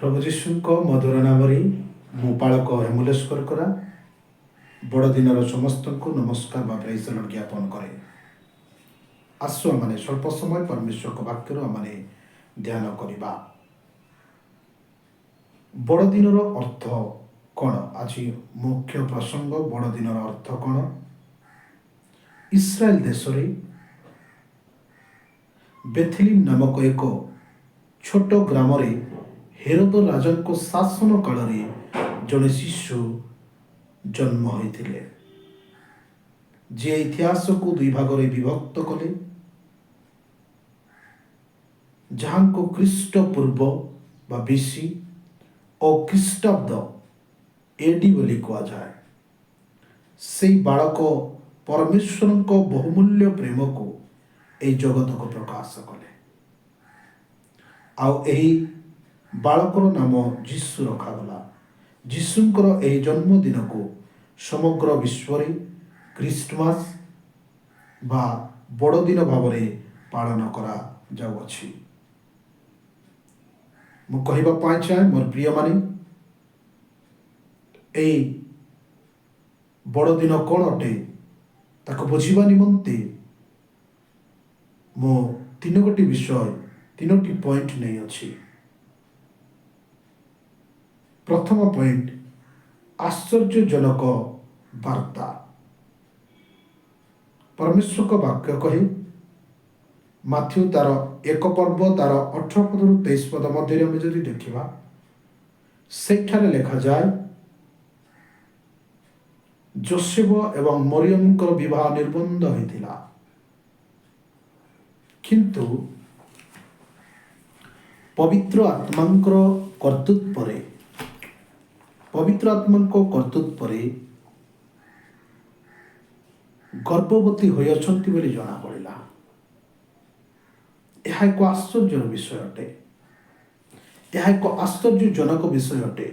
ପ୍ରଭୁ ଯୀଶୁଙ୍କ ମଧୁର ନାମରେ ମୁଁ ପାଳକ ହେମୁଲେଶ୍ୱର କରା ବଡ଼ଦିନର ସମସ୍ତଙ୍କୁ ନମସ୍କାର ବା ପ୍ରେଜ୍ ଦ ଲର୍ଡ ଜ୍ଞାପନ କରେ। ଆସୁ, ଆମମାନେ ସ୍ୱଳ୍ପ ସମୟ ପରମେଶ୍ୱରଙ୍କ ବାକ୍ୟରୁ ଆମମାନେ ଧ୍ୟାନ କରିବା। ବଡ଼ଦିନର ଅର୍ଥ କ'ଣ? ଆଜି ମୁଖ୍ୟ ପ୍ରସଙ୍ଗ, ବଡ଼ଦିନର ଅର୍ଥ କ'ଣ? ଇସ୍ରାଏଲ ଦେଶରେ ବେଥଲିମ୍ ନାମକ ଏକ ଛୋଟ ଗ୍ରାମରେ ହେରୋଦ ରାଜାଙ୍କ ଶାସନ କାଳରେ ଜଣେ ଶିଶୁ ଜନ୍ମ ହୋଇଥିଲେ, ଯିଏ ଇତିହାସକୁ ଦୁଇ ଭାଗରେ ବିଭକ୍ତ କଲେ, ଯାହାଙ୍କୁ ଖ୍ରୀଷ୍ଟପୂର୍ବ ବା ବିସି ଓ ଖ୍ରୀଷ୍ଟାବ୍ଦ ଏଡି ବୋଲି କୁହାଯାଏ। ସେଇ ବାଳକ ପରମେଶ୍ୱରଙ୍କ ବହୁମୂଲ୍ୟ ପ୍ରେମକୁ ଏହି ଜଗତକୁ ପ୍ରକାଶ କଲେ। ଆଉ ଏହି ବାଳକର ନାମ ଯୀଶୁ ରଖାଗଲା। ଯୀଶୁଙ୍କର ଏହି ଜନ୍ମଦିନକୁ ସମଗ୍ର ବିଶ୍ୱରେ ଖ୍ରୀଷ୍ଟମାସ ବା ବଡ଼ଦିନ ଭାବରେ ପାଳନ କରାଯାଉଅଛି। ମୁଁ କହିବା ପାଇଁ ଚାହେଁ, ମୋର ପ୍ରିୟମାନେ, ଏଇ ବଡ଼ଦିନ କ'ଣ ଅଟେ, ତାକୁ ବୁଝିବା ନିମନ୍ତେ ମୁଁ ତିନୋଟି ବିଷୟ, ତିନୋଟି ପଏଣ୍ଟ ନେଇଅଛି। ପ୍ରଥମ ପଏଣ୍ଟ, ଆଶ୍ଚର୍ଯ୍ୟଜନକ ବାର୍ତ୍ତା। ପରମେଶ୍ୱରଙ୍କ ବାକ୍ୟ କହେ, ମାଥ୍ୟୁ ତାର 1 ପର୍ବ ତାର 18 ପଦରୁ 23 ପଦ ମଧ୍ୟରେ ଆମେ ଯଦି ଦେଖିବା, ସେଇଠାରେ ଲେଖାଯାଏ, ଜୋସେଫ ଏବଂ ମରିୟମଙ୍କର ବିବାହ ନିର୍ବନ୍ଧ ହୋଇଥିଲା, କିନ୍ତୁ ପବିତ୍ର ଆତ୍ମାଙ୍କର କର୍ତ୍ତୃତ୍ୱରେ ଗର୍ଭବତୀ ହୋଇଅଛନ୍ତି ବୋଲି ଜଣାପଡ଼ିଲା। ଏହା ଏକ ଆଶ୍ଚର୍ଯ୍ୟର ବିଷୟ ଅଟେ। ଏହା ଏକ ଆଶ୍ଚର୍ଯ୍ୟଜନକ ବିଷୟ ଅଟେ।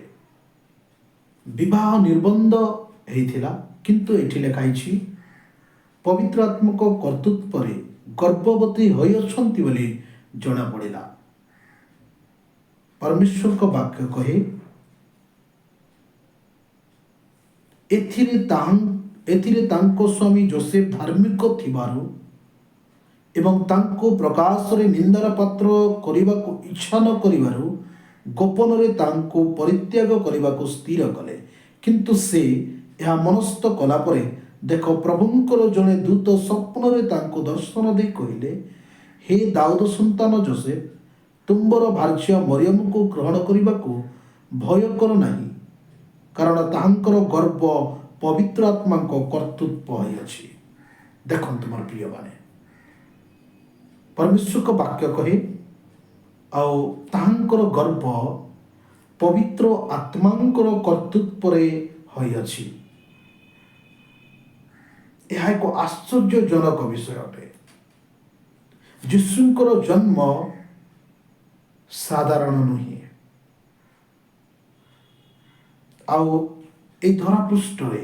ବିବାହ ନିର୍ବନ୍ଧ ହେଇଥିଲା, କିନ୍ତୁ ଏଠି ଲେଖା ହେଇଛି ପବିତ୍ର ଆତ୍ମାଙ୍କ କର୍ତ୍ତୃତ୍ୱରେ ଗର୍ଭବତୀ ହୋଇଅଛନ୍ତି ବୋଲି ଜଣାପଡ଼ିଲା। ପରମେଶ୍ୱରଙ୍କ ବାକ୍ୟ କହେ, ଏଥିରେ ତାଙ୍କ ସ୍ୱାମୀ ଜୋସେଫ ଧାର୍ମିକ ଥିବାରୁ ଏବଂ ତାଙ୍କୁ ପ୍ରକାଶରେ ନିନ୍ଦାର ପାତ୍ର କରିବାକୁ ଇଚ୍ଛା ନ କରିବାରୁ ଗୋପନରେ ତାଙ୍କୁ ପରିତ୍ୟାଗ କରିବାକୁ ସ୍ଥିର କଲେ। କିନ୍ତୁ ସେ ଏହା ମନସ୍ଥ କଲା ପରେ ଦେଖ, ପ୍ରଭୁଙ୍କର ଜଣେ ଦୂତ ସ୍ୱପ୍ନରେ ତାଙ୍କୁ ଦର୍ଶନ ଦେଇ କହିଲେ, "ହେ ଦାଉଦ ସନ୍ତାନ ଜୋସେଫ, ତୁମ୍ଭର ଭାର୍ଯ୍ୟା ମରିୟମକୁ ଗ୍ରହଣ କରିବାକୁ ଭୟ କର ନାହିଁ, କାରଣ ତାହାଙ୍କର ଗର୍ଭ ପବିତ୍ର ଆତ୍ମାଙ୍କ କର୍ତ୍ତୃତ୍ୱ ହୋଇଅଛି।" ଦେଖନ୍ତୁ ମୋର ପ୍ରିୟମାନେ, ପରମେଶ୍ୱରଙ୍କ ବାକ୍ୟ କହେ, ଆଉ ତାହାଙ୍କର ଗର୍ଭ ପବିତ୍ର ଆତ୍ମାଙ୍କର କର୍ତ୍ତୃତ୍ୱରେ ହୋଇଅଛି। ଏହା ଏକ ଆଶ୍ଚର୍ଯ୍ୟଜନକ ବିଷୟ ଅଟେ। ଯୀଶୁଙ୍କର ଜନ୍ମ ସାଧାରଣ ନୁହେଁ। ଆଉ ଏଇ ଧରାପୃଷ୍ଠରେ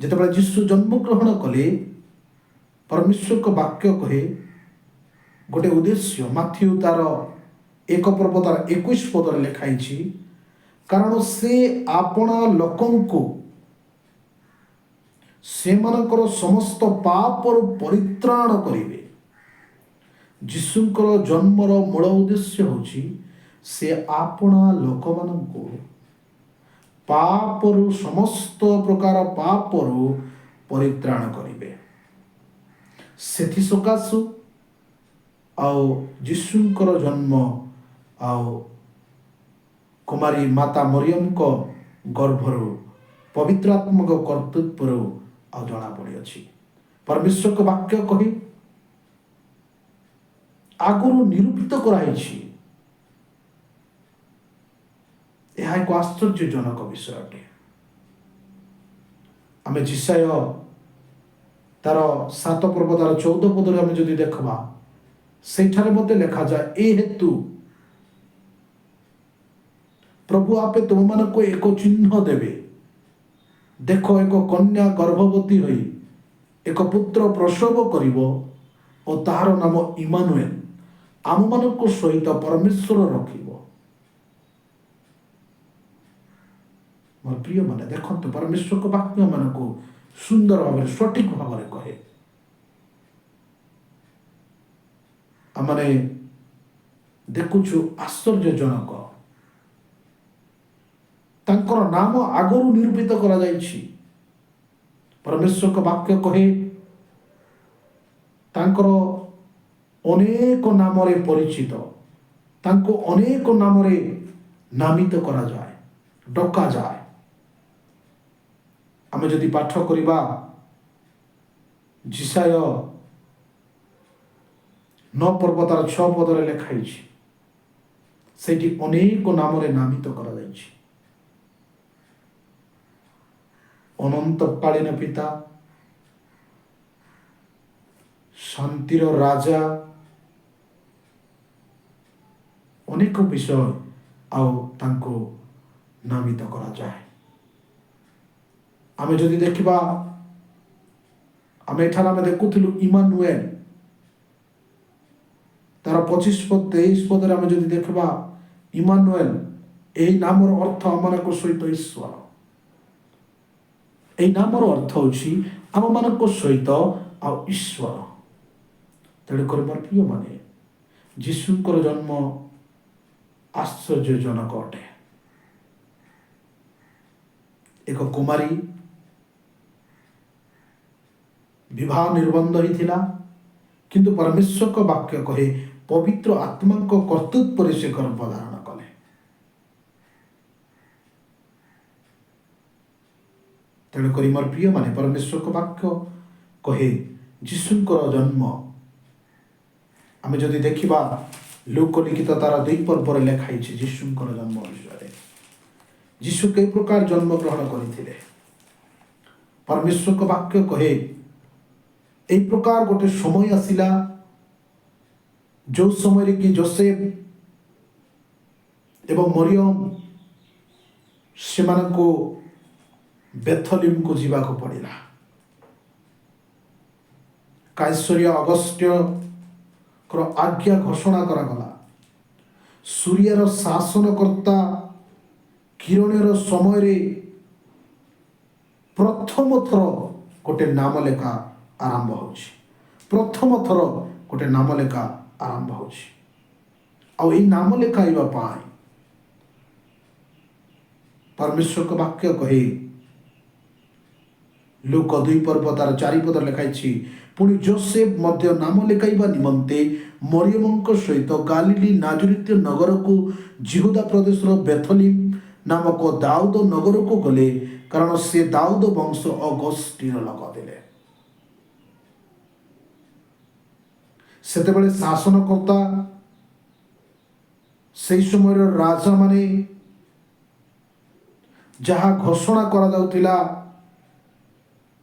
ଯେତେବେଳେ ଯୀଶୁ ଜନ୍ମଗ୍ରହଣ କଲେ, ପରମେଶ୍ୱରଙ୍କ ବାକ୍ୟ କହେ ଗୋଟେ ଉଦ୍ଦେଶ୍ୟ। ମାଥ୍ୟୁ ତାର 1 ପର୍ବ ତାର 21 ପଦରେ ଲେଖା ହେଇଛି, କାରଣ ସେ ଆପଣା ଲୋକଙ୍କୁ ସେମାନଙ୍କର ସମସ୍ତ ପାପରୁ ପରିତ୍ରାଣ କରିବେ। ଯୀଶୁଙ୍କର ଜନ୍ମର ମୂଳ ଉଦ୍ଦେଶ୍ୟ ହେଉଛି ସେ ଆପଣା ଲୋକମାନଙ୍କୁ ପାପରୁ, ସମସ୍ତ ପ୍ରକାର ପାପରୁ ପରିତ୍ରାଣ କରିବେ। ସେଥି ସକାଶୁ ଆଉ ଯୀଶୁଙ୍କର ଜନ୍ମ ଆଉ କୁମାରୀ ମାତା ମରିୟମଙ୍କ ଗର୍ଭରୁ ପବିତ୍ର ଆତ୍ମାଙ୍କ କର୍ତ୍ତୃତ୍ୱରୁ ଆଉ ଜଣାପଡ଼ିଅଛି। ପରମେଶ୍ୱରଙ୍କ ବାକ୍ୟ କହି ଆଗରୁ ନିରୂପିତ କରାହେଇଛି। ଏହା ଏକ ଆଶ୍ଚର୍ଯ୍ୟଜନକ ବିଷୟ ଅଟେ। ଆମେ ଯିଶାଇୟ ତାର 7 ପର୍ବ ତାର 14 ପଦରେ ଆମେ ଯଦି ଦେଖିବା, ସେଇଠାରେ ମଧ୍ୟ ଲେଖାଯାଏ, "ଏ ହେତୁ ପ୍ରଭୁ ଆପେ ତୁମମାନଙ୍କୁ ଏକ ଚିହ୍ନ ଦେବେ। ଦେଖ, ଏକ କନ୍ୟା ଗର୍ଭବତୀ ହୋଇ ଏକ ପୁତ୍ର ପ୍ରସବ କରିବ ଓ ତାହାର ନାମ ଇମାନୁଏଲ, ଆମମାନଙ୍କ ସହିତ ପରମେଶ୍ୱର ରଖିବ।" ମୋର ପ୍ରିୟମାନେ, ଦେଖନ୍ତୁ, ପରମେଶ୍ୱରଙ୍କ ବାକ୍ୟ ମାନଙ୍କୁ ସୁନ୍ଦର ଭାବରେ, ସଠିକ ଭାବରେ କହେ। ଆମମାନେ ଦେଖୁଛୁ, ଆଶ୍ଚର୍ଯ୍ୟଜନକ, ତାଙ୍କର ନାମ ଆଗରୁ ନିରୂପିତ କରାଯାଇଛି। ପରମେଶ୍ୱରଙ୍କ ବାକ୍ୟ କହେ, ତାଙ୍କର ଅନେକ ନାମରେ ପରିଚିତ, ତାଙ୍କୁ ଅନେକ ନାମରେ ନାମିତ କରାଯାଏ, ଡକାଯାଏ। ଆମେ ଯଦି ପାଠ କରିବା, ଯିଶାଇୟ 9 ପର୍ବ ତାର 6 ପଦରେ ଲେଖା ହେଇଛି, ସେଇଠି ଅନେକ ନାମରେ ନାମିତ କରାଯାଇଛି। ଅନନ୍ତକାଳୀନ ପିତା, ଶାନ୍ତିର ରାଜା, ଅନେକ ବିଷୟ ଆଉ ତାଙ୍କୁ ନାମିତ କରାଯାଏ। ଆମେ ଯଦି ଦେଖିବା, ଆମେ ଏଠାରେ ଆମେ ଦେଖୁଥିଲୁ ଇମାନୁଏଲ, ତାର 25 ପଦ, 23 ପଦରେ ଆମେ ଯଦି ଦେଖିବା, ଇମାନୁଏଲ, ଏହି ନାମର ଅର୍ଥ ଆମମାନଙ୍କ ସହିତ ଈଶ୍ୱର। ଏହି ନାମର ଅର୍ଥ ହେଉଛି ଆମମାନଙ୍କ ସହିତ ଆଉ ଈଶ୍ୱର। ତେଣୁକରି ମୋର ପ୍ରିୟମାନେ, ଯୀଶୁଙ୍କର ଜନ୍ମ ଆଶ୍ଚର୍ଯ୍ୟଜନକ ଅଟେ। ଏକ କୁମାରୀ ବିବାହ ନିର୍ବନ୍ଧ ହୋଇଥିଲା, କିନ୍ତୁ ପରମେଶ୍ୱରଙ୍କ ବାକ୍ୟ କହେ, ପବିତ୍ର ଆତ୍ମାଙ୍କ କର୍ତ୍ତୃତ୍ୱରେ ସେ ଗର୍ଭଧାରଣ କଲେ। ତେଣୁକରି ମୋର ପ୍ରିୟମାନେ, ପରମେଶ୍ୱରଙ୍କ ବାକ୍ୟ କହେ ଯୀଶୁଙ୍କର ଜନ୍ମ। ଆମେ ଯଦି ଦେଖିବା, ଲୂକ ଲିଖିତ ତାର 2 ପର୍ବରେ ଲେଖା ହେଇଛି ଯୀଶୁଙ୍କର ଜନ୍ମ ବିଷୟରେ। ଯୀଶୁ କେଉଁ ପ୍ରକାର ଜନ୍ମଗ୍ରହଣ କରିଥିଲେ? ପରମେଶ୍ୱରଙ୍କ ବାକ୍ୟ କହେ, ଏଇ ପ୍ରକାର ଗୋଟେ ସମୟ ଆସିଲା, ଯେଉଁ ସମୟରେ କି ଜୋସେଫ ଏବଂ ମରିୟମ ସେମାନଙ୍କୁ ବେଥଲିମକୁ ଯିବାକୁ ପଡ଼ିଲା। କାଇସରିଆ ଅଗଷ୍ଟ୍ୟଙ୍କର ଆଜ୍ଞା ଘୋଷଣା କରାଗଲା। ସୁରିଆର ଶାସନକର୍ତ୍ତା କିରଣର ସମୟରେ ପ୍ରଥମ ଥର ଗୋଟେ ନାମ ଲେଖା ଆରମ୍ଭ ହେଉଛି। ପ୍ରଥମ ଥର ଗୋଟେ ନାମ ଲେଖା ଆରମ୍ଭ ହେଉଛି। ଆଉ ଏଇ ନାମ ଲେଖାଇବା ପାଇଁ ପରମେଶ୍ୱରଙ୍କ ବାକ୍ୟ କହେ, ଲୂକ 2 ପର୍ବ ତାର 4 ପଦ ଲେଖା ହେଇଛି, ପୁଣି ଜୋସେଫ ମଧ୍ୟ ନାମ ଲେଖାଇବା ନିମନ୍ତେ ମରିୟମଙ୍କ ସହିତ ଗାଲିଲି ନାଜରିତ ନଗରକୁ, ଜିହୁଦା ପ୍ରଦେଶର ବେଥଲିମ ନାମକ ଦାଉଦ ନଗରକୁ ଗଲେ, କାରଣ ସେ ଦାଉଦ ବଂଶ ଓ ଗୋଷ୍ଠୀର ଲୋକ ଥିଲେ। ସେତେବେଳେ ଶାସନକର୍ତ୍ତା, ସେହି ସମୟର ରାଜାମାନେ ଯାହା ଘୋଷଣା କରାଯାଉଥିଲା,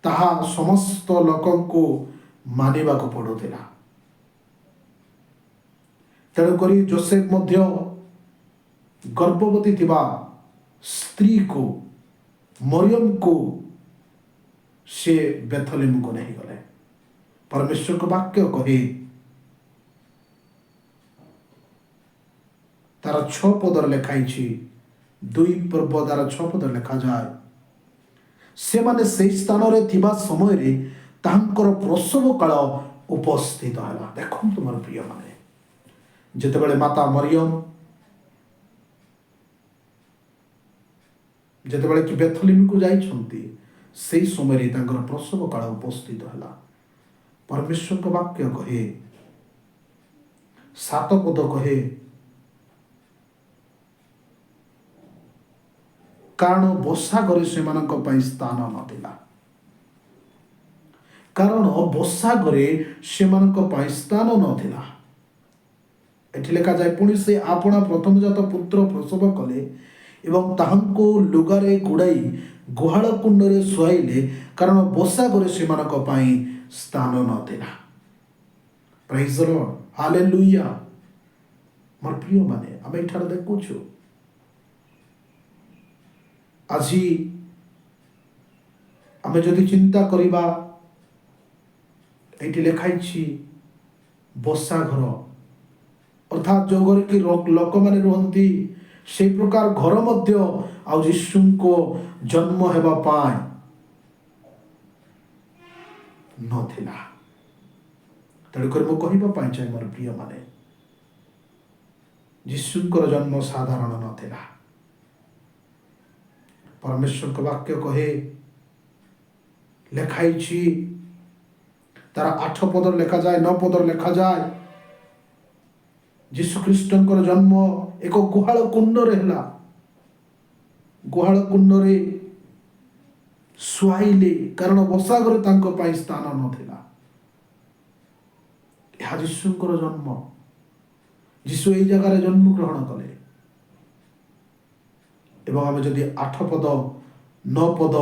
ତାହା ସମସ୍ତ ଲୋକଙ୍କୁ ମାନିବାକୁ ପଡୁଥିଲା। ତେଣୁକରି ଜୋସେଫ ମଧ୍ୟ ଗର୍ଭବତୀ ଥିବା ସ୍ତ୍ରୀକୁ, ମରିୟମକୁ ସେ ବେଥଲିମକୁ ନେଇଗଲେ। ପରମେଶ୍ୱରଙ୍କ ବାକ୍ୟ କହେ, ତାର 6 ପଦରେ ଲେଖା ହେଇଛି, 2 ପର୍ବ ତାର 6 ପଦରେ ଲେଖାଯାଏ, ସେମାନେ ସେଇ ସ୍ଥାନରେ ଥିବା ସମୟରେ ତାଙ୍କର ପ୍ରସବ କାଳ ଉପସ୍ଥିତ ହେଲା। ଦେଖନ୍ତୁ ମୋର ପ୍ରିୟମାନେ, ଯେତେବେଳେ ମାତା ମରିୟମ ଯେତେବେଳେ କି ବେଥଲିମକୁ ଯାଇଛନ୍ତି, ସେଇ ସମୟରେ ତାଙ୍କର ପ୍ରସବ କାଳ ଉପସ୍ଥିତ ହେଲା। ପରମେଶ୍ୱରଙ୍କ ବାକ୍ୟ କହେ, 7 ପଦ କହେ, କାରଣ ବସା ଘରେ ସେମାନଙ୍କ ପାଇଁ ସ୍ଥାନ ନଥିଲା। କାରଣ ବସା ଘରେ ସେମାନଙ୍କ ପାଇଁ ସ୍ଥାନ ନଥିଲା। ଏଠି ଲେଖାଯାଏ, ପୁଣି ସେ ଆପଣା ପ୍ରଥମଜାତ ପୁତ୍ର ପ୍ରସବ କଲେ ଏବଂ ତାହାଙ୍କୁ ଲୁଗାରେ ଗୁଡ଼ାଇ ଗୁହାଳ କୁଣ୍ଡରେ ଶୁଆଇଲେ, କାରଣ ବସା ଘରେ ସେମାନଙ୍କ ପାଇଁ ସ୍ଥାନ ନଥିଲା। Prize Lord, hallelujah. ମୋର ପ୍ରିୟମାନେ, ଆମେ ଏଠାରେ ଦେଖୁଛୁ, ଆଜି ଆମେ ଯଦି ଚିନ୍ତା କରିବା, ଏଇଠି ଲେଖା ହେଇଛି ବସା ଘର, ଅର୍ଥାତ୍ ଯେଉଁ ଘରେ କି ଲୋକମାନେ ରୁହନ୍ତି, ସେଇ ପ୍ରକାର ଘର ମଧ୍ୟ ଆଉ ଯୀଶୁଙ୍କ ଜନ୍ମ ହେବା ପାଇଁ ନଥିଲା। ତେଣୁକରି ମୁଁ କହିବା ପାଇଁ ଚାହେଁ, ମୋର ପ୍ରିୟମାନେ, ଯୀଶୁଙ୍କର ଜନ୍ମ ସାଧାରଣ ନଥିଲା। ପରମେଶ୍ୱରଙ୍କ ବାକ୍ୟ କହେ, ଲେଖା ହେଇଛି, ତାର 8 ପଦରେ ଲେଖାଯାଏ, 9 ପଦରେ ଲେଖାଯାଏ, ଯୀଶୁ ଖ୍ରୀଷ୍ଟଙ୍କର ଜନ୍ମ ଏକ ଗୁହାଳ କୁଣ୍ଡରେ ହେଲା। ଗୁହାଳ କୁଣ୍ଡରେ ଶୁଆଇଲେ, କାରଣ ବସାଘରେ ତାଙ୍କ ପାଇଁ ସ୍ଥାନ ନଥିଲା। ଏହା ଯୀଶୁଙ୍କର ଜନ୍ମ। ଯୀଶୁ ଏଇ ଜାଗାରେ ଜନ୍ମଗ୍ରହଣ କଲେ। ଏବଂ ଆମେ ଯଦି 8 ପଦ, 9 ପଦ,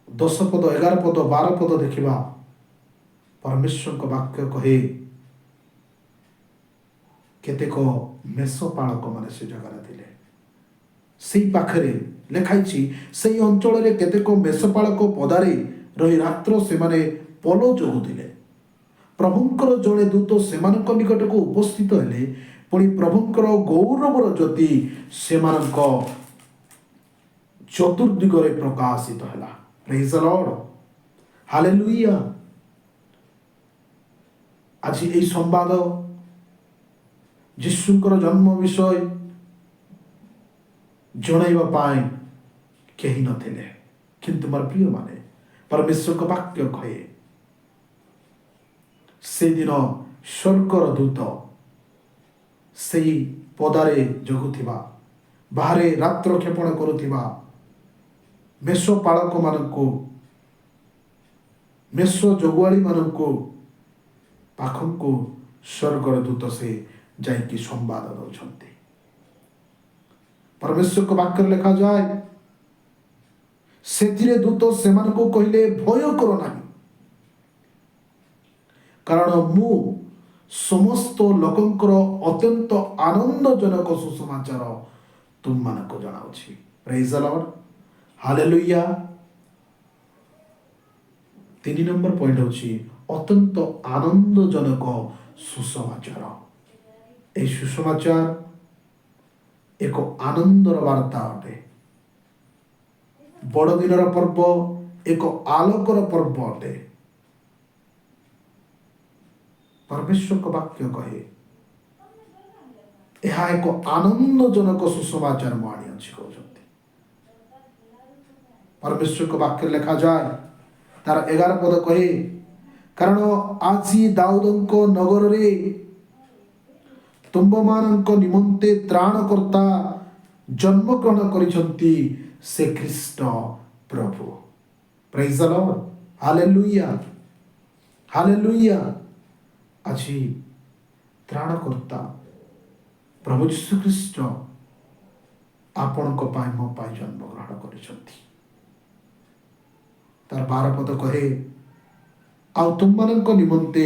10 ପଦ, 11 ପଦ, 12 ପଦ ଦେଖିବା, ପରମେଶ୍ୱରଙ୍କ ବାକ୍ୟ କହେ, କେତେକ ମେଷ ପାଳକମାନେ ସେ ଜାଗାରେ ଥିଲେ। ସେଇ ପାଖରେ ଲେଖାଇଛି, ସେଇ ଅଞ୍ଚଳରେ କେତେକ ମେଷପାଳକ ପଦାରେ ରହି ରାତ୍ର ସେମାନେ ପଲ ଜଗୁଥିଲେ। ପ୍ରଭୁଙ୍କର ଜଣେ ଦୂତ ସେମାନଙ୍କ ନିକଟକୁ ଉପସ୍ଥିତ ହେଲେ। ପୁଣି ପ୍ରଭୁଙ୍କର ଗୌରବର ଜ୍ୟୋତି ସେମାନଙ୍କ ଚତୁର୍ଦିଗରେ ପ୍ରକାଶିତ ହେଲା। Praise the Lord, hallelujah. ଆଜି ଏଇ ସମ୍ବାଦ, ଯୀଶୁଙ୍କର ଜନ୍ମ ବିଷୟ ଜଣାଇବା ପାଇଁ କେହି ନଥିଲେ। କିନ୍ତୁ ମୋର ପ୍ରିୟମାନେ, ପରମେଶ୍ୱରଙ୍କ ବାକ୍ୟ କହେ, ସେଦିନ ସ୍ୱର୍ଗର ଦୂତ ସେଇ ପଦାରେ ଜଗୁଥିବା, ବାହାରେ ରାତ୍ର କ୍ଷେପଣ କରୁଥିବା ମେଷ ପାଳକମାନଙ୍କୁ, ମେଷ ଜଗୁଆଳିମାନଙ୍କୁ ପାଖକୁ ସ୍ୱର୍ଗର ଦୂତ ସେ ଯାଇକି ସମ୍ବାଦ ଦେଉଛନ୍ତି। ପରମେଶ୍ୱରଙ୍କ ବାକ୍ୟରେ ଲେଖାଯାଏ, ସେଥିରେ ଦୂତ ସେମାନଙ୍କୁ କହିଲେ, ଭୟ କର ନାହିଁ, କାରଣ ମୁଁ ସମସ୍ତ ଲୋକଙ୍କର ଅତ୍ୟନ୍ତ ଆନନ୍ଦଜନକ ସୁସମାଚାର ତୁମମାନଙ୍କୁ ଜଣାଉଛି। Praise the Lord, hallelujah. 3 number point ହେଉଛି ଅତ୍ୟନ୍ତ ଆନନ୍ଦଜନକ ସୁସମାଚାର। ଏହି ସୁସମାଚାର ଏକ ଆନନ୍ଦର ବାର୍ତ୍ତା ଅଟେ। ବଡ଼ଦିନର ପର୍ବ ଏକ ଆଲୋକର ପର୍ବ ଅଟେ। ପରମେଶ୍ୱରଙ୍କ ବାକ୍ୟ କହେ, ଏହା ଏକ ଆନନ୍ଦଜନକ ସୁସମାଚାର ମୁଁ ଆଣିଅଛି କହୁଛନ୍ତି। ପରମେଶ୍ୱରଙ୍କ ବାକ୍ୟରେ ଲେଖାଯାଏ, ତାର 11 ପଦ କହେ, କାରଣ ଆଜି ଦାଉଦଙ୍କ ନଗରରେ ତୁମ୍ଭମାନଙ୍କ ନିମନ୍ତେ ତ୍ରାଣକର୍ତ୍ତା ଜନ୍ମଗ୍ରହଣ କରିଛନ୍ତି, ସେ ଖ୍ରୀଷ୍ଟ ପ୍ରଭୁ। Praise the Lord, hallelujah, hallelujah. ଆଜି ତ୍ରାଣକର୍ତ୍ତା ପ୍ରଭୁ ଯୀଶୁ ଖ୍ରୀଷ୍ଟ ଆପଣଙ୍କ ପାଇଁ, ମୋ ପାଇଁ ଜନ୍ମଗ୍ରହଣ କରିଛନ୍ତି। ତାର 12 ପଦ କହେ, ଆଉ ତୁମମାନଙ୍କ ନିମନ୍ତେ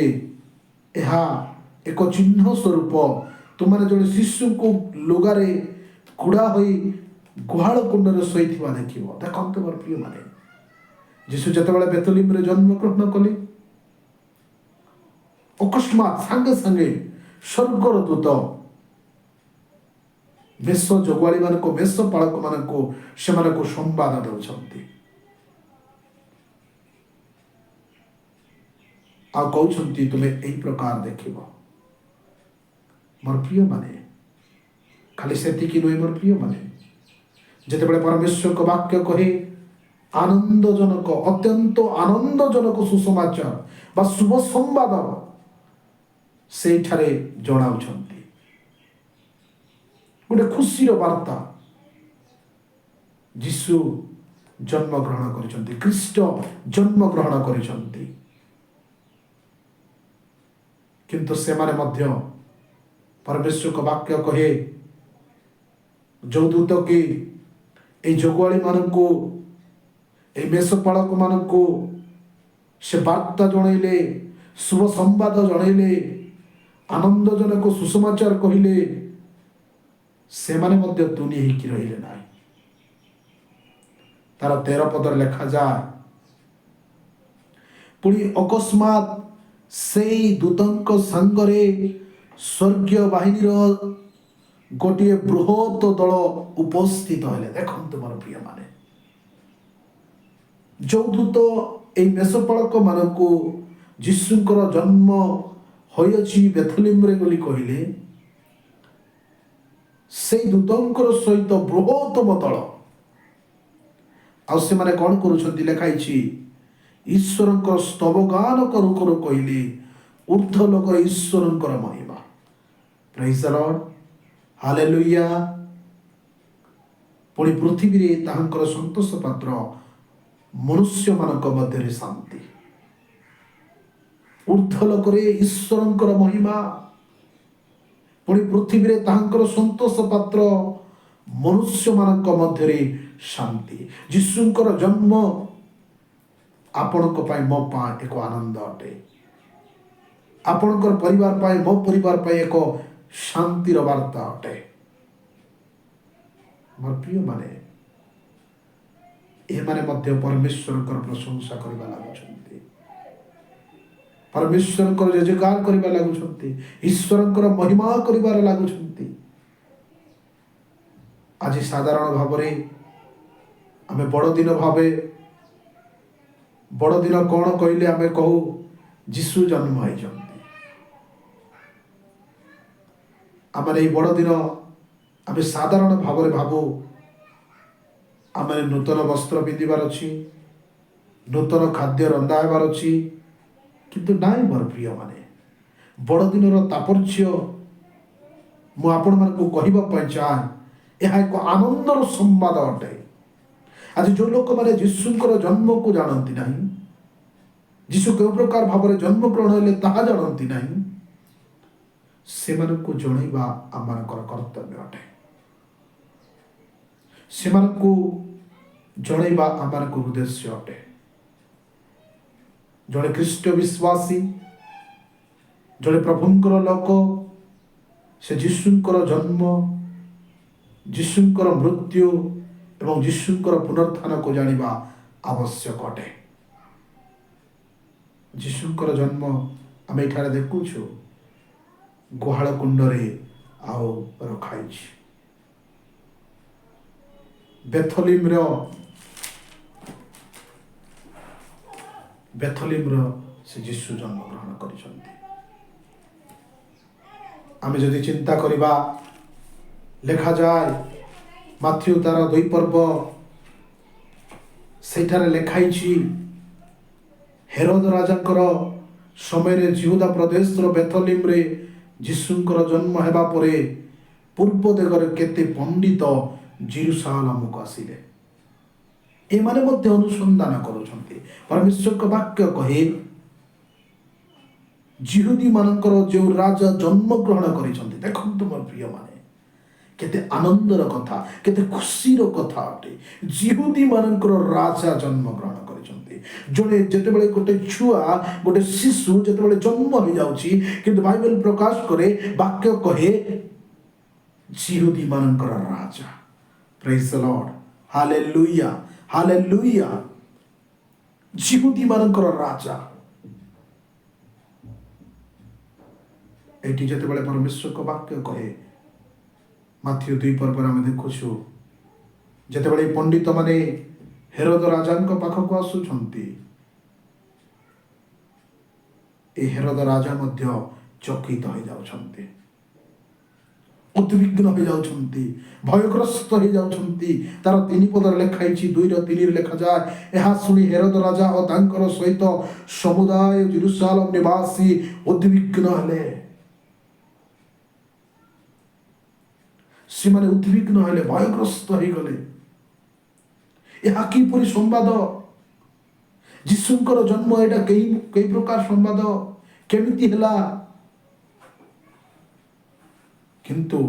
ଏହା ଏକ ଚିହ୍ନ ସ୍ୱରୂପ, ତୁମମାନେ ଜଣେ ଶିଶୁଙ୍କୁ ଲୁଗାରେ ଗୁଡ଼ା ହୋଇ ଗୁହାଳ କୁଣ୍ଡରେ ଶୋଇଥିବା ଦେଖିବ। ଦେଖନ୍ତୁ ମୋର ପ୍ରିୟମାନେ, ଯୀଶୁ ଯେତେବେଳେ ବେତଲିମରେ ଜନ୍ମଗ୍ରହଣ କଲେ, ଅକସ୍ମାତ ସାଙ୍ଗେ ସାଙ୍ଗେ ସ୍ୱର୍ଗର ଦୂତ ମେଷ ଜଗୁଆଳିମାନଙ୍କୁ, ମେଷ ପାଳକମାନଙ୍କୁ ସେମାନଙ୍କୁ ସମ୍ବାଦ ଦେଉଛନ୍ତି ଆଉ କହୁଛନ୍ତି, ତୁମେ ଏଇ ପ୍ରକାର ଦେଖିବ। ମୋର ପ୍ରିୟମାନେ, ଖାଲି ସେତିକି ନୁହେଁ ମୋର ପ୍ରିୟମାନେ, ଯେତେବେଳେ ପରମେଶ୍ୱରଙ୍କ ବାକ୍ୟ କହେ ଆନନ୍ଦଜନକ, ଅତ୍ୟନ୍ତ ଆନନ୍ଦଜନକ ସୁସମାଚାର ବା ଶୁଭ ସମ୍ବାଦ ସେଇଠାରେ ଜଣାଉଛନ୍ତି, ଗୋଟେ ଖୁସିର ବାର୍ତ୍ତା, ଯୀଶୁ ଜନ୍ମଗ୍ରହଣ କରିଛନ୍ତି, ଖ୍ରୀଷ୍ଟ ଜନ୍ମଗ୍ରହଣ କରିଛନ୍ତି। କିନ୍ତୁ ସେମାନେ ମଧ୍ୟ, ପରମେଶ୍ୱରଙ୍କ ବାକ୍ୟ କହେ, ଯୋଉ ଦୂତ କି ଏଇ ଜଗୁଆଳିମାନଙ୍କୁ, ଏଇ ମେଷପାଳକମାନଙ୍କୁ ସେ ବାର୍ତ୍ତା ଜଣେଇଲେ, ଶୁଭ ସମ୍ବାଦ ଜଣେଇଲେ, ଆନନ୍ଦଜନକ ସୁସମାଚାର କହିଲେ, ସେମାନେ ମଧ୍ୟ ତୁନି ହେଇକି ରହିଲେ ନାହିଁ। ତାର 13 ପଦରେ ଲେଖାଯାଏ, ପୁଣି ଅକସ୍ମାତ ସେଇ ଦୂତଙ୍କ ସାଙ୍ଗରେ ସ୍ୱର୍ଗୀୟ ବାହିନୀର ଗୋଟିଏ ବୃହତ ଦଳ ଉପସ୍ଥିତ ହେଲେ। ଦେଖନ୍ତୁ ମୋର ପ୍ରିୟମାନେ, ଯୋଉ ଦୂତ ଏଇ ମେଷପାଳକ ମାନଙ୍କୁ ଯୀଶୁଙ୍କର ଜନ୍ମ ହୋଇଅଛି ବେଥଲିମରେ ବୋଲି କହିଲେ, ସେଇ ଦୂତଙ୍କର ସହିତ ବୃହତ୍ତମ ଦଳ। ଆଉ ସେମାନେ କ'ଣ କରୁଛନ୍ତି? ଲେଖା ହେଇଛି, ଈଶ୍ୱରଙ୍କର ସ୍ତବଗାନ କରୁ କରୁ କହିଲେ, ଉର୍ଦ୍ଧ୍ୱ ଲୋକରେ ଈଶ୍ୱରଙ୍କର ମହିମା। Praise the Lord, hallelujah. ପୁଣି ପୃଥିବୀରେ ତାହାଙ୍କର ସନ୍ତୋଷ ପାତ୍ର ମନୁଷ୍ୟମାନଙ୍କ ମଧ୍ୟରେ ଶାନ୍ତି। ଉର୍ଦ୍ଧ୍ୱ ଲୋକରେ ଈଶ୍ୱରଙ୍କର ମହିମା, ପୁଣି ପୃଥିବୀରେ ତାହାଙ୍କର ସନ୍ତୋଷ ପାତ୍ର ମନୁଷ୍ୟମାନଙ୍କ ମଧ୍ୟରେ ଶାନ୍ତି। ଯୀଶୁଙ୍କର ଜନ୍ମ ଆପଣଙ୍କ ପାଇଁ, ମୋ ପାଇଁ ଏକ ଆନନ୍ଦ ଅଟେ। ଆପଣଙ୍କର ପରିବାର ପାଇଁ, ମୋ ପରିବାର ପାଇଁ ଏକ ଶାନ୍ତିର ବାର୍ତ୍ତା ଅଟେ। ମୋର ପ୍ରିୟମାନେ, ଏମାନେ ମଧ୍ୟ ପରମେଶ୍ୱରଙ୍କର ପ୍ରଶଂସା କରିବା ଲାଗୁଛନ୍ତି, ପରମେଶ୍ୱରଙ୍କର ଜୟଜୟକାର କରିବା ଲାଗୁଛନ୍ତି, ଈଶ୍ୱରଙ୍କର ମହିମା କରିବାରେ ଲାଗୁଛନ୍ତି। ଆଜି ସାଧାରଣ ଭାବରେ ଆମେ ବଡ଼ଦିନ ଭାବେ, ବଡ଼ଦିନ କ'ଣ କହିଲେ ଆମେ କହୁ ଯୀଶୁ ଜନ୍ମ ହେଇଛନ୍ତି। ଆମର ଏଇ ବଡ଼ଦିନ ଆମେ ସାଧାରଣ ଭାବରେ ଭାବୁ ଆମେ ନୂତନ ବସ୍ତ୍ର ପିନ୍ଧିବାର ଅଛି, ନୂତନ ଖାଦ୍ୟ ରନ୍ଧା ହେବାର ଅଛି। କିନ୍ତୁ ନାଇଁ ମୋର ପ୍ରିୟମାନେ, ବଡ଼ଦିନର ତାତ୍ପର୍ଯ୍ୟ ମୁଁ ଆପଣମାନଙ୍କୁ କହିବା ପାଇଁ ଚାହେଁ, ଏହା ଏକ ଆନନ୍ଦର ସମ୍ବାଦ ଅଟେ। ଆଜି ଯେଉଁ ଲୋକମାନେ ଯୀଶୁଙ୍କର ଜନ୍ମକୁ ଜାଣନ୍ତି ନାହିଁ, ଯୀଶୁ କେଉଁ ପ୍ରକାର ଭାବରେ ଜନ୍ମଗ୍ରହଣ ହେଲେ ତାହା ଜାଣନ୍ତି ନାହିଁ, ସେମାନଙ୍କୁ ଜଣାଇବା ଆମମାନଙ୍କର କର୍ତ୍ତବ୍ୟ ଅଟେ। ସେମାନଙ୍କୁ ଜଣାଇବା ଆମମାନଙ୍କ ଉଦ୍ଦେଶ୍ୟ ଅଟେ। ଜଣେ ଖ୍ରୀଷ୍ଟ ବିଶ୍ୱାସୀ, ଜଣେ ପ୍ରଭୁଙ୍କର ଲୋକ, ସେ ଯୀଶୁଙ୍କର ଜନ୍ମ, ଯୀଶୁଙ୍କର ମୃତ୍ୟୁ ଏବଂ ଯୀଶୁଙ୍କର ପୁନରୁତ୍ଥାନକୁ ଜାଣିବା ଆବଶ୍ୟକ ଅଟେ। ଯୀଶୁଙ୍କର ଜନ୍ମ ଆମେ ଏଠାରେ ଦେଖୁଛୁ, ଗୁହାଳ କୁଣ୍ଡରେ ଆଉ ରଖାଇଛି। ବେଥଲିମର ସେ ଯୀଶୁ ଜନ୍ମଗ୍ରହଣ କରିଛନ୍ତି। ଆମେ ଯଦି ଚିନ୍ତା କରିବା, ଲେଖାଯାଏ ମାଥ୍ୟୁ ତାର 2 ପର୍ବ, ସେଇଠାରେ ଲେଖା ହେଇଛି, ହେରୋଦ ରାଜାଙ୍କର ସମୟରେ ଯିହୁଦା ପ୍ରଦେଶର ବେଥଲିମରେ ଯୀଶୁଙ୍କର ଜନ୍ମ ହେବା ପରେ ପୂର୍ବ ଦିଗରେ କେତେ ପଣ୍ଡିତ ଯିରୂଶାଲମକୁ ଆସିଲେ। ଏମାନେ ମଧ୍ୟ ଅନୁସନ୍ଧାନ କରୁଛନ୍ତି। ପରମେଶ୍ୱରଙ୍କ ବାକ୍ୟ କହେ, ଯିହୁଦୀମାନଙ୍କର ଯେଉଁ ରାଜା ଜନ୍ମଗ୍ରହଣ କରିଛନ୍ତି। ଦେଖନ୍ତୁ ମୋର ପ୍ରିୟମାନେ, କେତେ ଆନନ୍ଦର କଥା, କେତେ ଖୁସିର କଥା ଅଟେ। ଯିହୁଦୀମାନଙ୍କର ରାଜା ଜନ୍ମଗ୍ରହଣ କରିଛନ୍ତି। ଜଣେ ଯେତେବେଳେ ଗୋଟେ ଛୁଆ, ଗୋଟେ ଶିଶୁ ଯେତେବେଳେ ଜନ୍ମ ହେଇଯାଉଛି, କିନ୍ତୁ ବାଇବେଲ ପ୍ରକାଶ କରେ, ବାକ୍ୟ କହେ ଯିହୁଦୀମାନଙ୍କର ରାଜା। Praise the Lord, hallelujah, hallelujah. ଯିହୁଦୀମାନଙ୍କର ରାଜା। ଏଠି ଯେତେବେଳେ ପରମେଶ୍ୱରଙ୍କ ବାକ୍ୟ କହେ, ମାଥିଉ 2 ପର୍ବରେ ଆମେ ଦେଖୁଛୁ, ଯେତେବେଳେ ପଣ୍ଡିତମାନେ ହେରୋଦ ରାଜାଙ୍କ ପାଖକୁ ଆସୁଛନ୍ତି, ଏ ହେରୋଦ ରାଜା ମଧ୍ୟ ଚକିତ ହେଇଯାଉଛନ୍ତି, ଉଦ୍ବିଗ୍ନ ହେଇଯାଉଛନ୍ତି, ଭୟଗ୍ରସ୍ତ ହେଇଯାଉଛନ୍ତି। ତାର 3 ପଦରେ ଲେଖା ହେଇଛି, 2:3 ଲେଖାଯାଏ, ଏହା ଶୁଣି ହେରୋଦ ରାଜା ଓ ତାଙ୍କର ସହିତ ସମୁଦାୟ ଯିରୂଶାଲମ ନିବାସୀ ଉଦ୍ବିଗ୍ନ ହେଲେ। ସେମାନେ ଉଦ୍ବିଗ୍ନ ହେଲେ, ଭୟଗ୍ରସ୍ତ ହେଇଗଲେ। ଏହା କିପରି ସମ୍ବାଦ? ଯୀଶୁଙ୍କର ଜନ୍ମ ଏଇଟା କେଇ ପ୍ରକାର ସମ୍ବାଦ? କେମିତି ହେଲା? କିନ୍ତୁ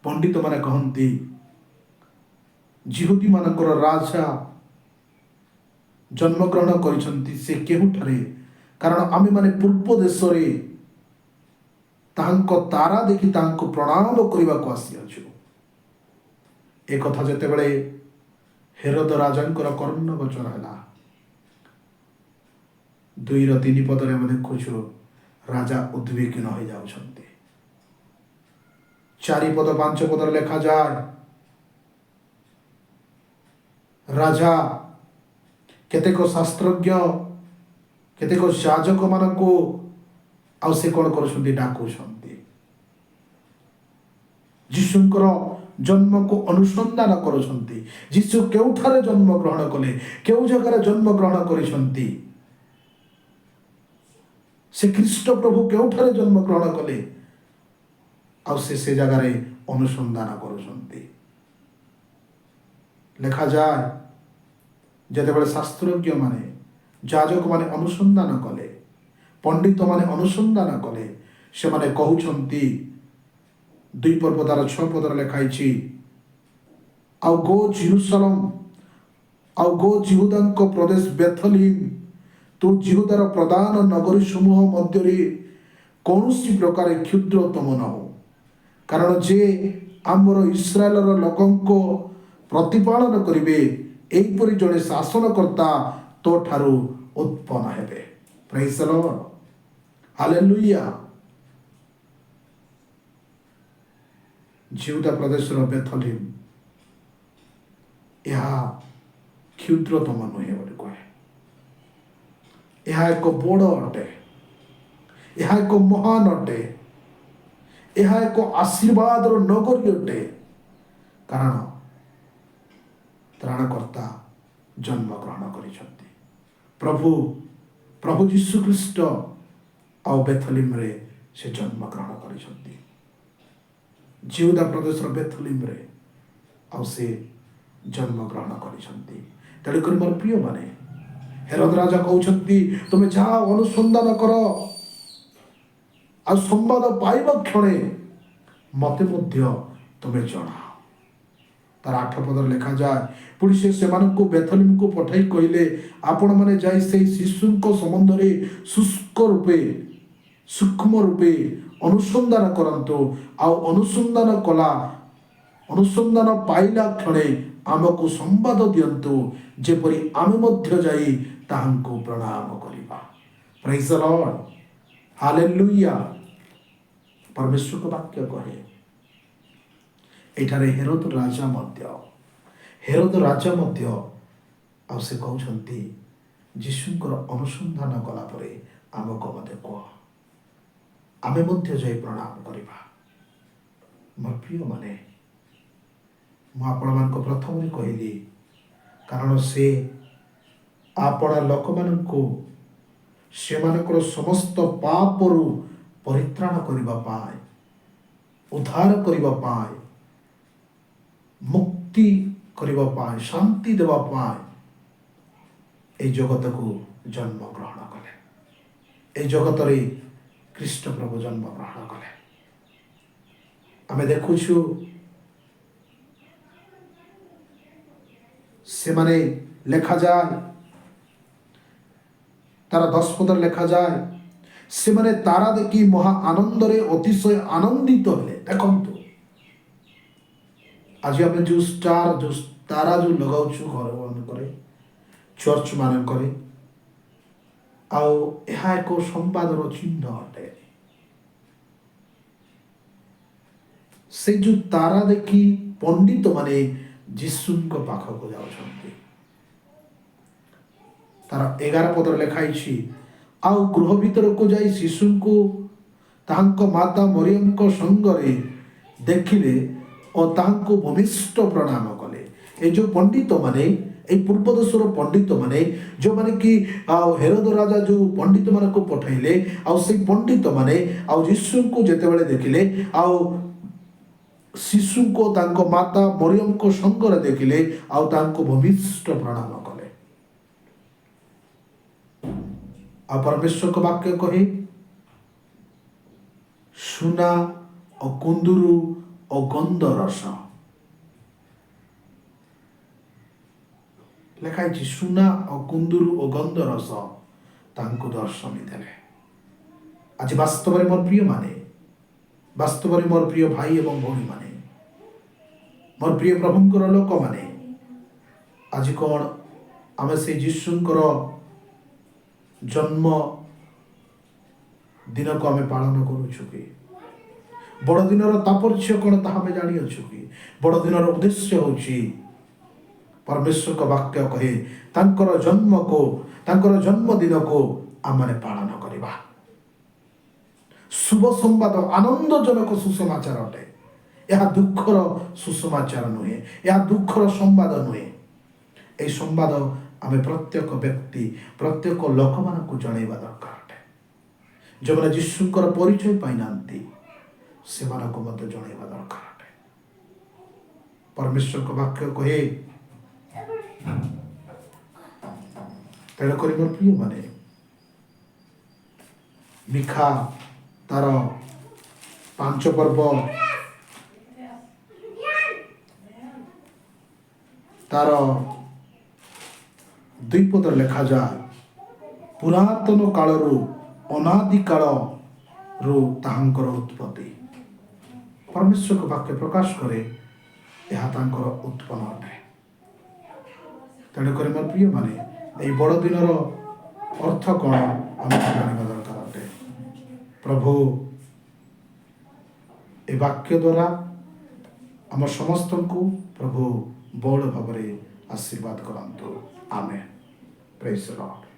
ପଣ୍ଡିତମାନେ କହନ୍ତି, ଯିହୁଦୀମାନଙ୍କର ରାଜା ଜନ୍ମଗ୍ରହଣ କରିଛନ୍ତି ସେ କେଉଁଠାରେ? କାରଣ ଆମେମାନେ ପୂର୍ବ ଦେଶରେ ତାହାଙ୍କ ତାରା ଦେଖି ତାହାଙ୍କୁ ପ୍ରଣାମ କରିବାକୁ ଆସିଅଛୁ। ଏକଥା ଯେତେବେଳେ ହେରୋଦ ରାଜାଙ୍କର କର୍ଣ୍ଣଗୋଚର ହେଲା, 2:3 ପଦରେ ଆମେ ଦେଖୁଛୁ, ରାଜା ଉଦ୍ବିଗ୍ନ ହୋଇଯାଉଛନ୍ତି, 4 ପଦ 5 ପଦରେ ଲେଖାଯାଏ, ରାଜା କେତେକ ଶାସ୍ତ୍ରଜ୍ଞ, କେତେକ ଯାଜକମାନଙ୍କୁ ଆଉ ସେ କ'ଣ କରୁଛନ୍ତି? ଡାକୁଛନ୍ତି। ଯୀଶୁଙ୍କର ଜନ୍ମକୁ ଅନୁସନ୍ଧାନ କରୁଛନ୍ତି। ଯୀଶୁ କେଉଁଠାରେ ଜନ୍ମ ଗ୍ରହଣ କଲେ, କେଉଁ ଜାଗାରେ ଜନ୍ମ ଗ୍ରହଣ କରିଛନ୍ତି, ସେ ଖ୍ରୀଷ୍ଟ ପ୍ରଭୁ କେଉଁଠାରେ ଜନ୍ମ ଗ୍ରହଣ କଲେ, ଆଉ ସେ ସେ ଜାଗାରେ ଅନୁସନ୍ଧାନ କରୁଛନ୍ତି। ଲେଖାଯାଏ, ଯେତେବେଳେ ଶାସ୍ତ୍ରଜ୍ଞମାନେ, ଯାଜକମାନେ ଅନୁସନ୍ଧାନ କଲେ, ପଣ୍ଡିତମାନେ ଅନୁସନ୍ଧାନ କଲେ, ସେମାନେ କହୁଛନ୍ତି, 2 ପର୍ବ ତାର 6 ପଦରେ ଲେଖା ହେଇଛି, ଆଉ ଗୋ ଜିରୁସାଲମ, ଆଉ ଗୋ ଜିହୁଦାଙ୍କ ପ୍ରଦେଶ ବେଥଲିମ୍, ତୁ ଜିହୁଦାର ପ୍ରଧାନ ନଗରୀ ସମୂହ ମଧ୍ୟରେ କୌଣସି ପ୍ରକାର କ୍ଷୁଦ୍ରତମ ନହଉ, କାରଣ ଯେ ଆମର ଇସ୍ରାଏଲର ଲୋକଙ୍କ ପ୍ରତିପାଳନ କରିବେ, ଏହିପରି ଜଣେ ଶାସନକର୍ତ୍ତା ତୋ ଠାରୁ ଉତ୍ପନ୍ନ ହେବେ। Praise the Lord. Hallelujah. ଯିହୁଦା ପ୍ରଦେଶର ବେଥଲିମ୍ ଏହା କ୍ଷୁଦ୍ରତମ ନୁହେଁ ବୋଲି କହେ। ଏହା ଏକ ବଡ଼ ଅଟେ, ଏହା ଏକ ମହାନ ଅଟେ, ଏହା ଏକ ଆଶୀର୍ବାଦର ନଗରୀ ଅଟେ, କାରଣ ତ୍ରାଣକର୍ତ୍ତା ଜନ୍ମଗ୍ରହଣ କରିଛନ୍ତି। ପ୍ରଭୁ ଯୀଶୁଖ୍ରୀଷ୍ଟ ଆଉ ବେଥଲିମରେ ସେ ଜନ୍ମଗ୍ରହଣ କରିଛନ୍ତି। ଜିହୁଦା ପ୍ରଦେଶର ବେଥଲିମରେ ଆଉ ସେ ଜନ୍ମଗ୍ରହଣ କରିଛନ୍ତି। ତେଣୁକରି ମୋର ପ୍ରିୟମାନେ, ହେରୋଦ ରାଜା କହୁଛନ୍ତି, ତୁମେ ଯାହା ଅନୁସନ୍ଧାନ କର ଆଉ ସମ୍ବାଦ ପାଇବ କ୍ଷଣେ ମୋତେ ମଧ୍ୟ ତୁମେ ଜଣାଅ। ତାର 8 ପଦରେ ଲେଖାଯାଏ, ପୁଣି ସେ ସେମାନଙ୍କୁ ବେଥଲିମକୁ ପଠାଇ କହିଲେ, ଆପଣମାନେ ଯାଇ ସେଇ ଶିଶୁଙ୍କ ସମ୍ବନ୍ଧରେ ଶୁଷ୍କ ରୂପେ ସୂକ୍ଷ୍ମ ରୂପେ ଅନୁସନ୍ଧାନ କରନ୍ତୁ, ଆଉ ଅନୁସନ୍ଧାନ ପାଇଲା କ୍ଷଣେ ଆମକୁ ସମ୍ବାଦ ଦିଅନ୍ତୁ, ଯେପରି ଆମେ ମଧ୍ୟ ଯାଇ ତାହାଙ୍କୁ ପ୍ରଣାମ କରିବା। Praise the Lord. Hallelujah. ପରମେଶ୍ୱରଙ୍କ ବାକ୍ୟ କହେ, ଏଠାରେ ହେରୋଦ ରାଜା ମଧ୍ୟ ଆଉ ସେ କହୁଛନ୍ତି, ଯୀଶୁଙ୍କର ଅନୁସନ୍ଧାନ କଲା ପରେ ଆମକୁ ମଧ୍ୟ କୁହ, ଆମେ ମଧ୍ୟ ଯାଇ ପ୍ରଣାମ କରିବା। ମୋର ପ୍ରିୟମାନେ, ମୁଁ ଆପଣମାନଙ୍କୁ ପ୍ରଥମରେ କହିଲି, କାରଣ ସେ ଆପଣା ଲୋକମାନଙ୍କୁ ସେମାନଙ୍କର ସମସ୍ତ ପାପରୁ ପରିତ୍ରାଣ କରିବା ପାଇଁ, ଉଦ୍ଧାର କରିବା ପାଇଁ, ମୁକ୍ତି କରିବା ପାଇଁ, ଶାନ୍ତି ଦେବା ପାଇଁ ଏଇ ଜଗତକୁ ଜନ୍ମ ଗ୍ରହଣ କଲେ। ଏଇ ଜଗତରେ ଖ୍ରୀଷ୍ଟ ପ୍ରଭୁ ଜନ୍ମ ଗ୍ରହଣ କଲେ। ଆମେ ଦେଖୁଛୁ, ସେମାନେ ଲେଖାଯାଏ, ତାର 10 ପଦରେ ଲେଖାଯାଏ, ସେମାନେ ତାରା ଦେଖି ମହା ଆନନ୍ଦରେ ଅତିଶୟ ଆନନ୍ଦିତ ହେଲେ। ଦେଖନ୍ତୁ, ଆଜି ଆମେ ଯେଉଁ ଷ୍ଟାର, ଯେଉଁ ତାରା ଯେଉଁ ଲଗାଉଛୁ ଘର ମାନଙ୍କରେ, ଚର୍ଚ୍ଚ ମାନଙ୍କରେ, ଆଉ ଏହା ଏକ ସମ୍ବାଦର ଚିହ୍ନ ଅଟେ। ସେ ଯେଉଁ ତାରା ଦେଖି ପଣ୍ଡିତ ମାନେ ଯୀଶୁଙ୍କ ପାଖକୁ ଯାଉଛନ୍ତି, ତାର 11 ପଦରେ ଲେଖା ହେଇଛି, ଆଉ ଗୃହ ଭିତରକୁ ଯାଇ ଶିଶୁଙ୍କୁ ତାହାଙ୍କ ମାତା ମରିୟମଙ୍କ ସଙ୍ଗରେ ଦେଖିଲେ ଓ ତାହାଙ୍କୁ ଭୂମିଷ୍ଠ ପ୍ରଣାମ କଲେ। ଏ ଯେଉଁ ପଣ୍ଡିତମାନେ, ଏଇ ପୂର୍ବ ଦେଶର ପଣ୍ଡିତମାନେ, ଯେଉଁମାନେ କି ଆଉ ହେରୋଦ ରାଜା ଯେଉଁ ପଣ୍ଡିତମାନଙ୍କୁ ପଠାଇଲେ, ଆଉ ସେଇ ପଣ୍ଡିତମାନେ ଆଉ ଯୀଶୁଙ୍କୁ ଯେତେବେଳେ ଦେଖିଲେ, ଆଉ ଶିଶୁଙ୍କୁ ତାଙ୍କ ମାତା ମରିୟମଙ୍କ ସଙ୍ଗରେ ଦେଖିଲେ, ଆଉ ତାଙ୍କୁ ଭୂମିଷ୍ଠ ପ୍ରଣାମ କଲେ। ଆଉ ପରମେଶ୍ୱରଙ୍କ ବାକ୍ୟ କହେ, ସୁନା ଓ କୁନ୍ଦୁରୁ ଓ ଗନ୍ଧରସ ଲେଖା ହେଇଛି। ସୁନା ଓ କୁନ୍ଦୁରୁ ଓ ଗନ୍ଧରସ ତାଙ୍କୁ ଦର୍ଶନ ଦେଲେ। ଆଜି ବାସ୍ତବରେ ମୋର ପ୍ରିୟମାନେ, ବାସ୍ତବରେ ମୋର ପ୍ରିୟ ଭାଇ ଏବଂ ଭଉଣୀମାନେ, ମୋର ପ୍ରିୟ ପ୍ରଭୁଙ୍କର ଲୋକମାନେ, ଆଜି କ'ଣ ଆମେ ସେଇ ଯୀଶୁଙ୍କର ଜନ୍ମ ଦିନକୁ ଆମେ ପାଳନ କରୁଛୁ କି? ବଡ଼ଦିନର ତାତ୍ପର୍ଯ୍ୟ କ'ଣ, ତାହା ଆମେ ଜାଣିଅଛୁ କି? ବଡ଼ଦିନର ଉଦ୍ଦେଶ୍ୟ ହେଉଛି, ପରମେଶ୍ୱରଙ୍କ ବାକ୍ୟ କହେ, ତାଙ୍କର ଜନ୍ମକୁ, ତାଙ୍କର ଜନ୍ମଦିନକୁ ଆମମାନେ ପାଳନ କରିବା। ଶୁଭ ସମ୍ବାଦ, ଆନନ୍ଦଜନକ ସୁସମାଚାର ଅଟେ। ଏହା ଦୁଃଖର ସୁସମାଚାର ନୁହେଁ, ଏହା ଦୁଃଖର ସମ୍ବାଦ ନୁହେଁ। ଏହି ସମ୍ବାଦ ଆମେ ପ୍ରତ୍ୟେକ ବ୍ୟକ୍ତି, ପ୍ରତ୍ୟେକ ଲୋକମାନଙ୍କୁ ଜଣାଇବା ଦରକାର ଅଟେ। ଯେଉଁମାନେ ଯୀଶୁଙ୍କର ପରିଚୟ ପାଇନାହାନ୍ତି, ସେମାନଙ୍କୁ ମଧ୍ୟ ଜଣାଇବା ଦରକାର ଅଟେ। ପରମେଶ୍ୱରଙ୍କ ବାକ୍ୟ କହେ। ତେଣୁକରି ମୋର ପ୍ରିୟମାନେ, ମୀଖା ତାର 5 ପର୍ବ ତାର 2 ପଦରେ ଲେଖାଯାଏ, ପୁରାତନ କାଳରୁ, ଅନାଦି କାଳରୁ ତାହାଙ୍କର ଉତ୍ପତ୍ତି। ପରମେଶ୍ୱରଙ୍କ ବାକ୍ୟ ପ୍ରକାଶ କରେ, ଏହା ତାଙ୍କର ଉତ୍ପନ୍ନ ଅଟେ। ତେଣୁକରି ମୋର ପ୍ରିୟମାନେ, ଏହି ବଡ଼ ଦିନର ଅର୍ଥ କ'ଣ, ଆମକୁ ଜାଣିବା ଦରକାର ଅଟେ। ପ୍ରଭୁ ଏ ବାକ୍ୟ ଦ୍ୱାରା ଆମ ସମସ୍ତଙ୍କୁ ପ୍ରଭୁ ବହୁଳ ଭାବରେ ଆଶୀର୍ବାଦ କରନ୍ତୁ। ଆମେନ୍। Praise Lord.